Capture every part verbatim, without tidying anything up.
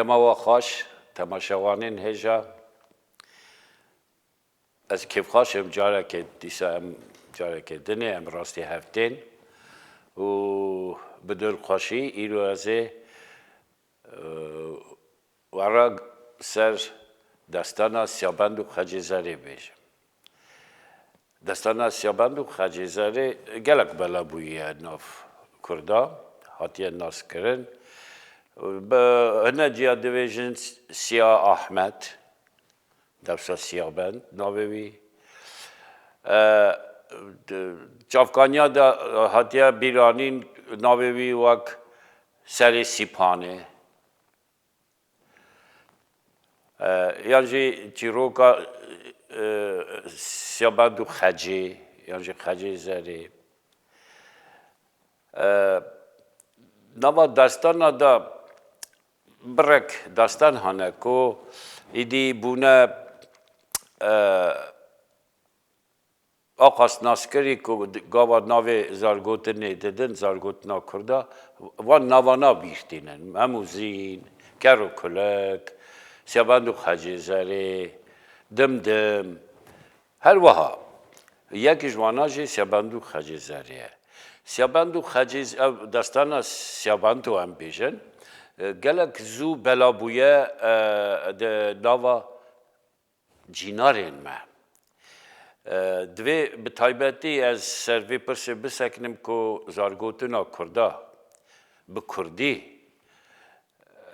Mawa xweş, temaşevanên hêja. Ez kêfxweş im, careke dîsa em, careke dinê em rastî hev tên û bi dilxweşî îro ez ê, e, we re ser destana Siyabend û Xecê Zerê bêjim. Destana Siyabend û Xecê Zerê gelek bela bûye nav Kurda, hatiye naskirin. Bi hine ciya dibêjin Siya Ahmed, dewsa Siyabend navê wî. E, di çavkaniya de hatiye bîranîn navê wî wek Serê Sîpanê. E, yan jî çîroka, e, Siyabend û Xecê, yan jî Xecê Zerê. E, nava destana de birek destan hene ku îdî bûne, e, Aqas naskirî ku gava navê zargotinê didin, zargotina Kurda, van navana bîr tînin. Hemû zîn, ker û kulek, Siyabend û Xecê Zerê, Dimdim, her wiha. Yek ji wana jî Siyabend û Xecê Zerê ye. Siyabend û Xecê Z-, ev destana Siyabend û em bêjin, e, gelek zû bela bûye, e, di nava cînarên me. E, divê bi taybetî ez ser vê pirsê bisekinim ku zargotina Kurda bi Kurdî,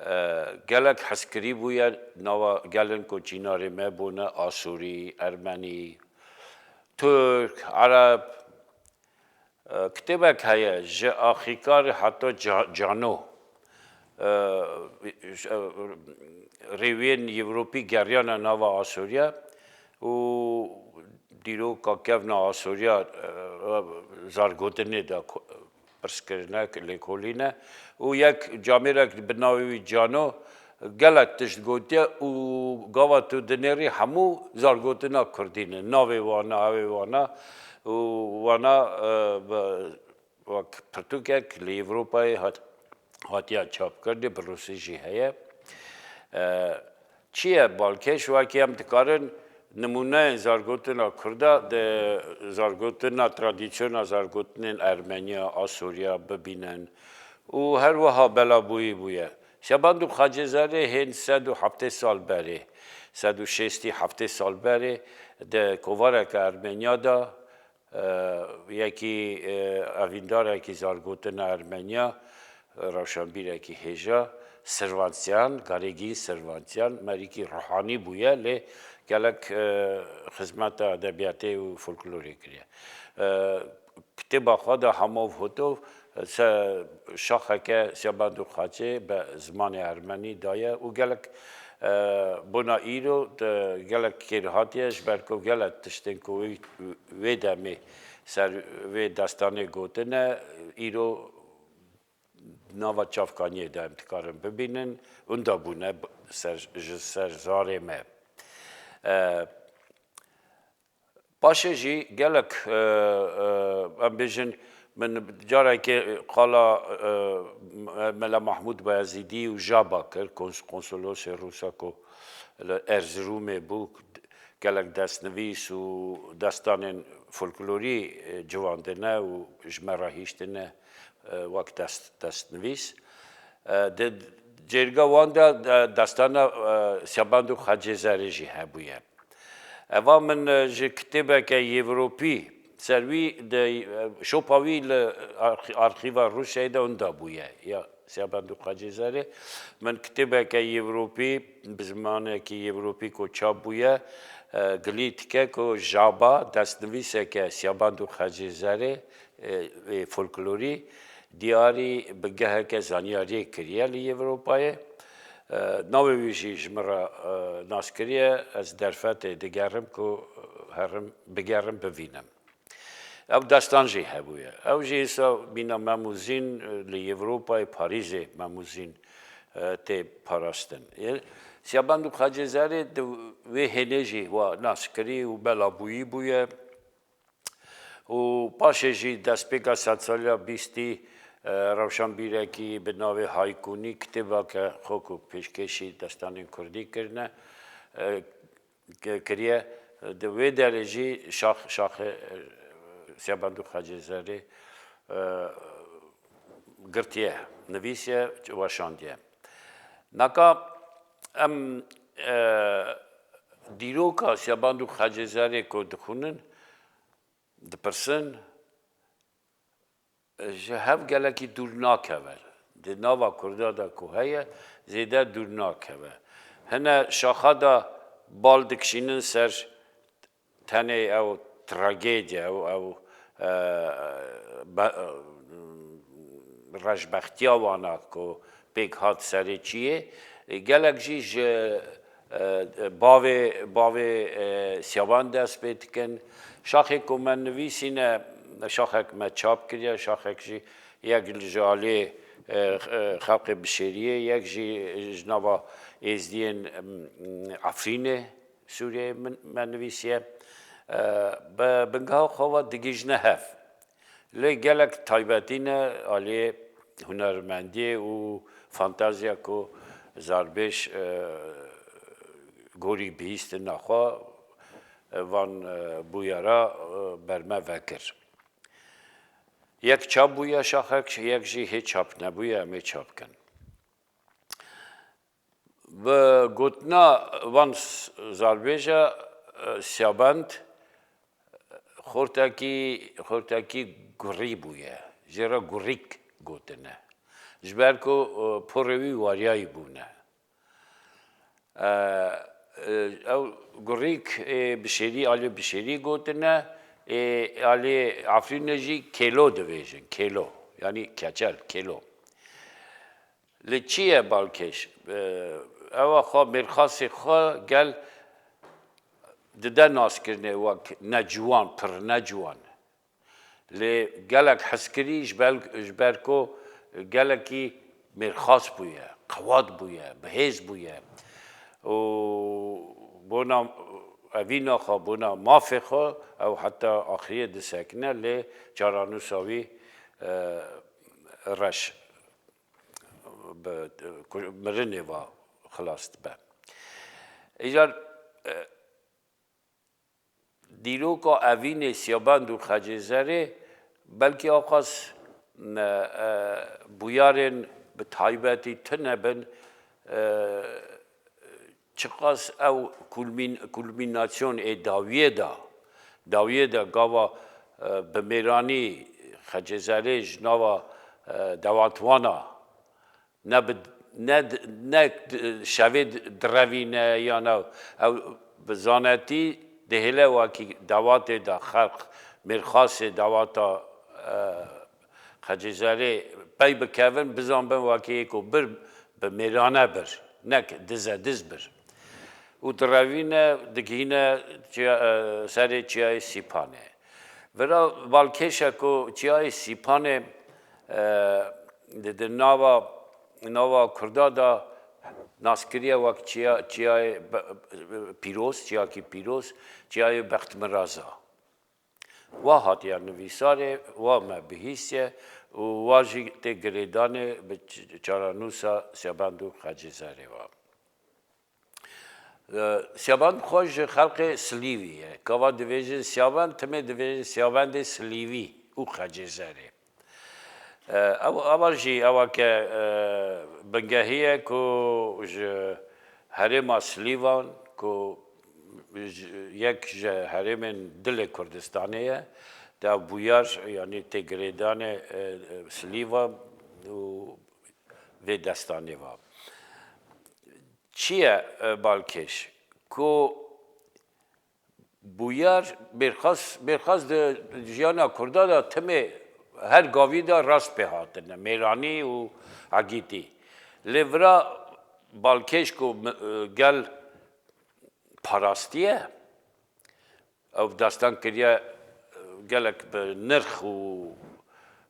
e, gelek hezkirî bûye nava gelên ku cînarê me bûne, Asûrî, Ermenî, Tirk, Ereb, E, kitêbek heye, ji axîkar heta ca-, cano. E, ş-, e, rêwiyên Ewropî geriyane nava Asûriya û dîroka kevna Asûriya, e, zargotinê de ko-, pirs kirine, lêkolîne û yek camêrek bi navê wî Cano gelek tişt gotiye û gava tu dinêrî hemû zargotina kurdî ne. Navê wana, evê wana û wana, e, bi, wek pirtûkek li Ewropayê hat-, hatiye çapkirinê, bi rûsî jî heye. E, çi ye balkêş? Wekî em dikarin nimûneyên zargotina kurda di zargotina, tradîsyona zargotinên Ermeniya, Asûriya bibînin û her wiha belabûyî bûye. Siyabend û Xecê Zerê hên sed û heftê sal berê, sed û şêstî heftê sal berê di kovareke Ermeniya de, e, yekî, e, evîndarekî zargotina Ermeniya, rewşenbîrekî hêja, Sirvansiyan, Garêgîn Sirvansiyan, merîkî ruhanî bûye, lê gelek, e, xizmeta edebiyatê û folklorê kiriye. E, kitêba xwe de Hamav Hotov, se-, şaxeke Siyabend û Xecê bi zimanê ermenî daye û gelek, e, bona îro, e, gelek kêr hatiye, ji ber ku gelek tiştên ku wê, wê demê ser vê destanê gotine, îro nava çavkaniyê de em dikarin bibînin, winda bûne b-, ser, ji ser zarê me. E, paşê jî gelek, e, e, em bêjin, min carekê qala, e, Mela Mahmûd Bayezîdî û Jaba kir, kons-, konsolosê Rûsa ku li Erzirûmê bû, gelek destnivîs û destanên folklorî, e, civandine û ji me re hiştine, e, wek dest-, destnivîs. E, di cêrga wan de, e, destana, e, Siyabend û Xecê Zerê jî hebûye. Eva min, e, ji kitêbeke Ewropî ser wî di, e, şopa wî li arxî-, arxîva Rûsyayê de winda bûye. Ya Siyabend û Xecê Zerê. Min kitêbeke Ewropî, bi zimanekî Ewropî ku çap bûye, e, gilî dike ku Jaba, destnivîseke Siyabend û Xecê Zerê, e, ê folklorî, diyarî bi geheke zanyariyê kiriye li Ewropayê. E, navê wî jî ji min re, e, nas kiriye. Ez derfetê digerim ku herim, bigerim, bivînim. Ew destan jî hebûye. Ew jî îsa mîna Mem û Zîn, e, li Ewropayê, Parîzê Mem û Zîn, e, tê parastin. E, Siyabend û Xecê Zerê di wê hênê jî wa naskirî û belabûyî bûye. Û paşê jî destpêka sedsaliya bîstî, E, rewşanbîrekî bi navê Haykunî kitêbeke xwe ku pêşkêşî destanên kurdî kirine, e, ki-, kiriye. Di wê derê jî şax-, şaxê, e, Siyabendû Xecê Zerê, e, girtiye, nivîsiye, weşandiye. Naka em, e, dîroka Siyabendû Xecê Zerê ku dixwînin, dipirsin, ji hev gelekî dûr nakeve. Di nava Kurda de ku heye, zêde dûr nakeve. Hine şaxa de bal dikişînin ser tenê ew tragediya, ew, ew, e, be-, e, rejbextiya wana ku pêk hat serê çiyê. Gelek jî ji, e, bavê, bavê, e, Siyaban dest pê dikin. Şaxê ku me nivîsîne, şaxek me çap kiriye, şaxek jî yek ji alî, e, e, xelqê Bişêriyê, yek jî ji nava êzdiyên, em, Efrînê, Sûriyeyê min, me nivîsiye. E, bi bingeha xwe ve digihîjine hev. Lê gelek taybetî ne aliyê hunermendiyê û fantaziya ku zarbêj, e, gorî bihîstin naxwe, e, van, e, bûyera, e, ber me vekir. Yek çap bûye şaxek, yek jî hê çap nebûye, em ê çap kin. Bi gotina van s-, zarbêja, e, Siyabend, xortekî, xortekî gurî bûye. Jê re gurîk gotine. Ji ber ku, e, porê wî wariyayî bûne. E, e, ew gurîk ê Bişêrî, alê Bişêrî gotine, ê alê Efrînê jî kêlo dibêjin, kêlo. Yanî keçel, kêlo. Li çi ye balkêş? E, ewa xwe, mêrxasê xwe gel dide naskirinê wek neciwan, pir neciwan. Lê gelek hezkirî ji ber, ji ber ku gelekî mêrxas bûye, qewat bûye, bihêz bûye. Û bona evîna xwe, bona mafê xwe, ew heta axiriyê disekine, lê çaranûsa wî, e, reş bi, ku-, mirinê ve xilas dibe. Îcar, e, dîroka evînê Siyabend û Xecê Zerê belkî aqas, e, e, bûyarên bi taybetî tune bin, e, çiqas ew kulmîn-, kulmînasyon ê dawiyê de, dawiyê de gava, e, bi mêranî Xecê Zerê ji nava, e, dewatwana ne bi, ne di-, ne di-, şevê di-, direvîne yan ew, ew bi zanetî dihêle wekî dewatê de xelq mêrxasê dewata, e, Xecê Zerê pey bikevin, bizanbin wekî yê ku bir bi mêrane bir, nek dize diz bir. Û direvîne, digihîne çiya-, e, serê çiyayê Sîpanê. Vira balkêş e ku çiyayê Sîpanê, e, di, di nava, nava Kurda de nas kiriye wek çiya-, çiyayê be-, pîroz, çiyakî pîroz, çiyayê Bextmiraza. Wa hatiye nivîsarê, wa me bihîstiye û wa jî tê girêdanê bi ç-, çaranûsa Siyabend û Xecê Zerê ve. E, Siyabend xwe ji xelkê Silîvî ye. Gava divêjin Siyabend, timê divêjin Siyabendê Silîvî û Xecê Zerê. E, ew, ewa jî, ewa ke, e, bingehî ye ku ji herêma Silîvan, ku ji, yek ji herêmên dilê Kurdistanê ye, de bûyar, yanî tê girêdanê, e, e, Silîva û vê destanê va. Çi ye, e, balkêş? Ku bûyar, mêrxas, mêrxas di jiyana Kurda de timê her gavî de rast pê hatine, mêranî û egîtî. Lê vira balkêş ku mi-, e, gel parastiye, ew destan kiriye, e, gelek bi nirx û,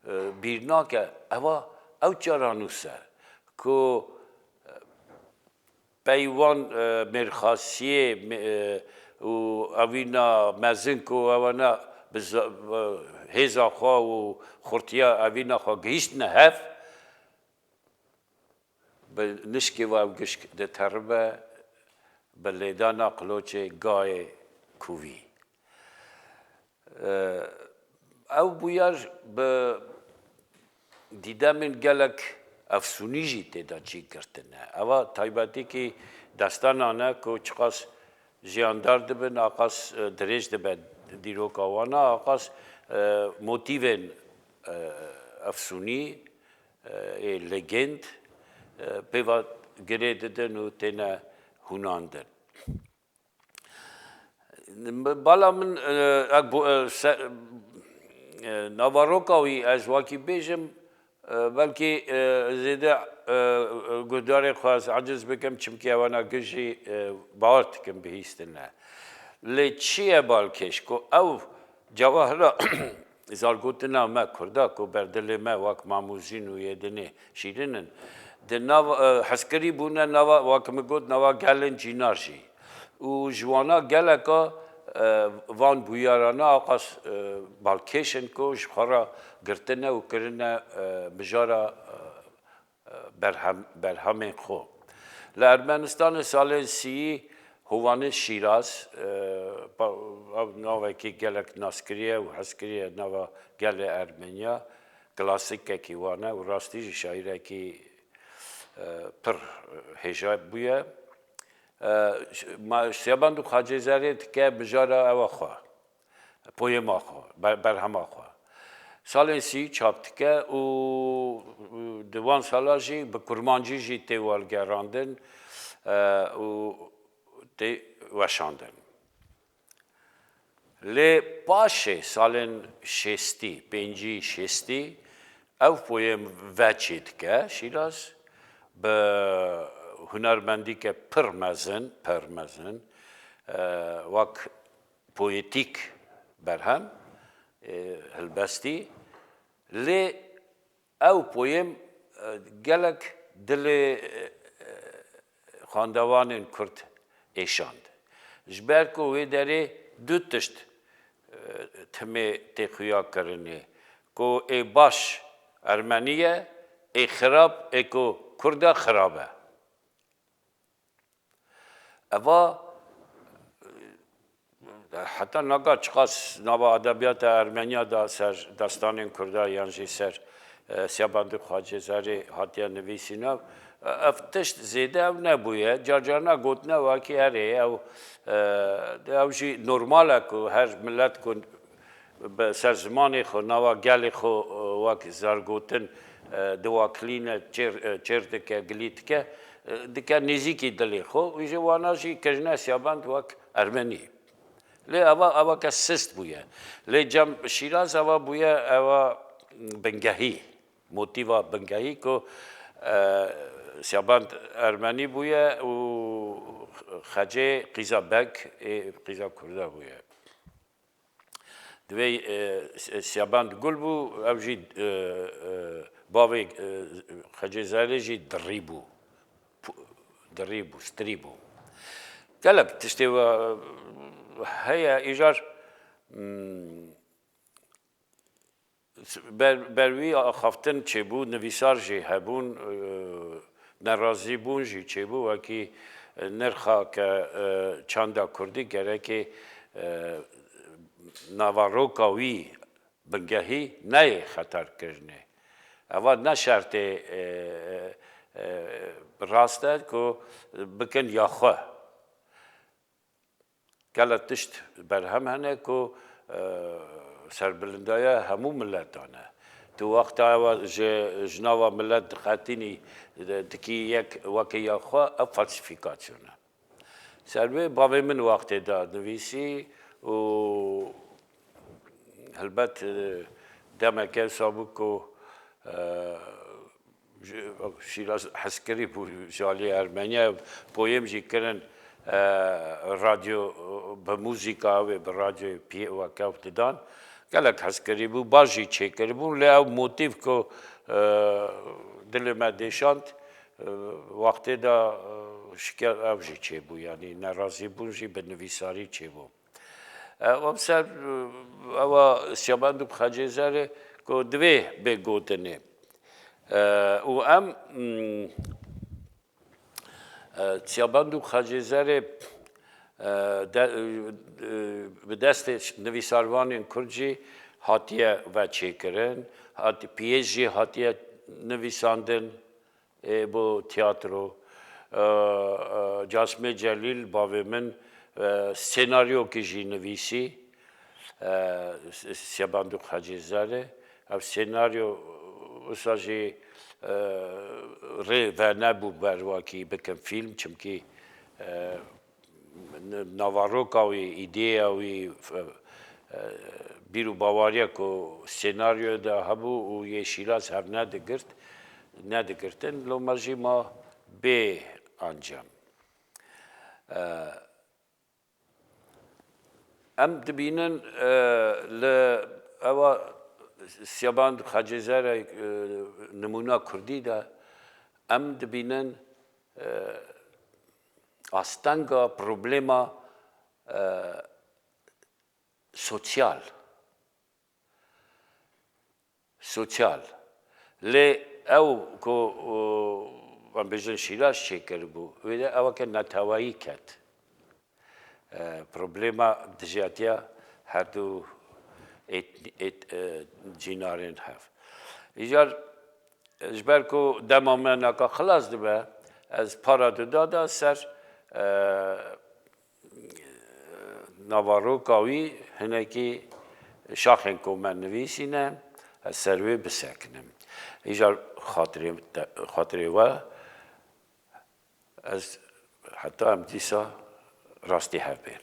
e, bîr nake. Ewa, ew çaranûs e ku, e, peywan, e, mêrxasiyê, me-, e, û evîna mezin ku ewana bi za-, bi hêza xwe û xurtiya evîna xwe gihîştine hev, bi nişkê ve ew gişk diteribe, bi lêdana qiloçê gayê kûvî. Ew bûyer bi dîdemên gelek efsûnî jî tê de cî girtine. Eva taybetîkî destanan e ku çiqas jiyandar dibin, aqas, e, dirêj dibe dîroka wan e, aqas, e, motîvên, e, efsûnî, e, ê legend, e, pê ve girê didin û têne hûnandin. Bala min, e, ek bu, e, se-, e, naveroka wî ez wekî bêjim, e, belkî, e, zêde, e, e, guhdarê xwe ez eciz bikim, çimkî ewana gijî, e, bawer dikim bihîstine. Lê çi ye balkêş ku ew cewahira zargotina me Kurda ku ber dilê me wek mamûzîn û yê dinê şîrin in, di nav, e, hezkirî bûne nava, wek min got, nava gelên cînar jî. Û ji wana geleka, e, van bûyerana aqas, e, balkêş in ku ji xwe re girtine û kirine, e, mijara, e, e, berhem-, berhemên xwe. Li Ermenistanê salên sîyî Hovanê Şîraz, e, pa-, ev navekî gelek naskirî ye û hezkirî ye nava gelê Ermeniya, klasîkekî wan e û rastî jî şaîrekî, e, pir hêja bûye. E, ş-, ma Siyabend û Xacê Zerê dike mijara ewa xwe, poyema xwe, ber-, berhema xwe. Salên sî çap dike û di wan sala jî bi kurmancî jî tê wergerandin, e, û tê weşandin. Lê paşê salên şêstî, pêncî, şêstî, ew poyêm ve çêdike Şîraz, bi hunermendîke pir mezin, pir mezin, e, wek poetîk berhem, e, hilbestî. Lê ew poyêm, e, gelek dilê, e, e, xwendevanên Kurd êşand. Ji ber ku wê derê du tişt, e, timê tê xuya kirinê, ku ê baş Ermenî ye, ê xirab, ê ku Kurd e, xirab e. Eva, heta naga çiqas nava edebiyata Ermeniya da ser destanên Kurda yan jî ser, e, Siyabendî Xacê Zerê hatiye nivîsîna, e, ev tişt zêde ew nebûye. Carcarna gotine wekî herê ew, e, ew jî normal e ku her millet ku bi ser zimanê xwe, nava gelê xwe, e, wek zargotin, e, diwaklîne, çêr, e, çêr dike, gilî dike, e, dike nêzîkî dilê xwe. Wî jî wana jî kirine Siyabend wek Ermenî. Lê eva, eva ke sist bûye. Lê cem Şîraz eva bûye, eva bingehî, motîva bingehî ku, e, Siyabend Ermenî bûye û Xecê qîza Beg ê qîza Kurda bûye. Divê, e, S-, Siyabend Gul bû, ew jî, e, e, bavê, e, Xecê Zerê jî dirî bû. Pu-, dirî bû, stirî bû. Gelek tiştê we heye, îcar, hmm, ber, ber wî axaftin çêbû, nivîsar jî hebûn, e, nerazîbûn jî çêbû, wekî, e, nirxa ke, e, çanda kurdî gerekê, e, naveroka wî bingehî neyê xeterkirinê. Eva ne şertê, e, e, rast e ku bikin ya xwe. Gelek tişt berhem hene ku, e, serbilindaya hemû miletan e. Tu wexta ewa ji, ji nava milet diqetînî, dikî yek weke ya xwe, ev falsîfîkasyon e. Ser wê bavê min wextê de nivîsî û helbet, e, demeke wisa bû ku, e, Ji, Şîraz hezkirî bû ji alî Ermeniya, poyêm jî kirin, e, radyo, bi muzîka ew ê bi radyoyê piyê we kewt didan. Gelek hezkirî bû, baş jî çêkiribûn, lê ew motîf ku, e, dilê me dêşand, e, wextê de, e, şike ew jî çêbû, yanî nerazîbûn jî bi nivîsarî çêbû. E, wek ser, e, Ewa Siyabendû Xecêzerê ku divê bê gotinê. E, û em, mm, e, Siyabendû Xecêzerê, e, de, e, bi destê nivîsarvanên Kurd jî hatiye veçêkirin, hat, piyêj jî hatiye nivîsandin, ê, bo tiyatro. E, e, Casimê Celîl, bavê min, e, senaryokî jî nivîsî, e, S-, Siyabendû Xecêzerê. Ev senaryo wisa jî, e, rê venebû ber wakî bikin fîlm, çimkî, e, n-, navaroka wî, îdeya wî, f-, e, bîr û bawariya ku senaryoyê de hebû û yê Şîraz hev nedigirt, nedigirtin, loma jî ma bê ancam. E, em dibînin, e, li ewa Siyabendû Xecêzerê, e, nimûna Kurdî de em dibînin, e, astenga problema, e, sosyal. Sosyal. Lê ew ku, o, em bêjin Şîraz çêkiribû, wê de eweke neteweyî ket. E, problema dijatiya her du êt-, êt-, e, cînarên hev. Îcar, ji ber ku dema me naka xilas dibe, ez para dida da ser, e, navaroka wî hinekî şaxên ku me nivîsîne, ez ser wê bisekinim. Îcar xatirê te, xatirê we, ez heta em dîsa rastî hev bên.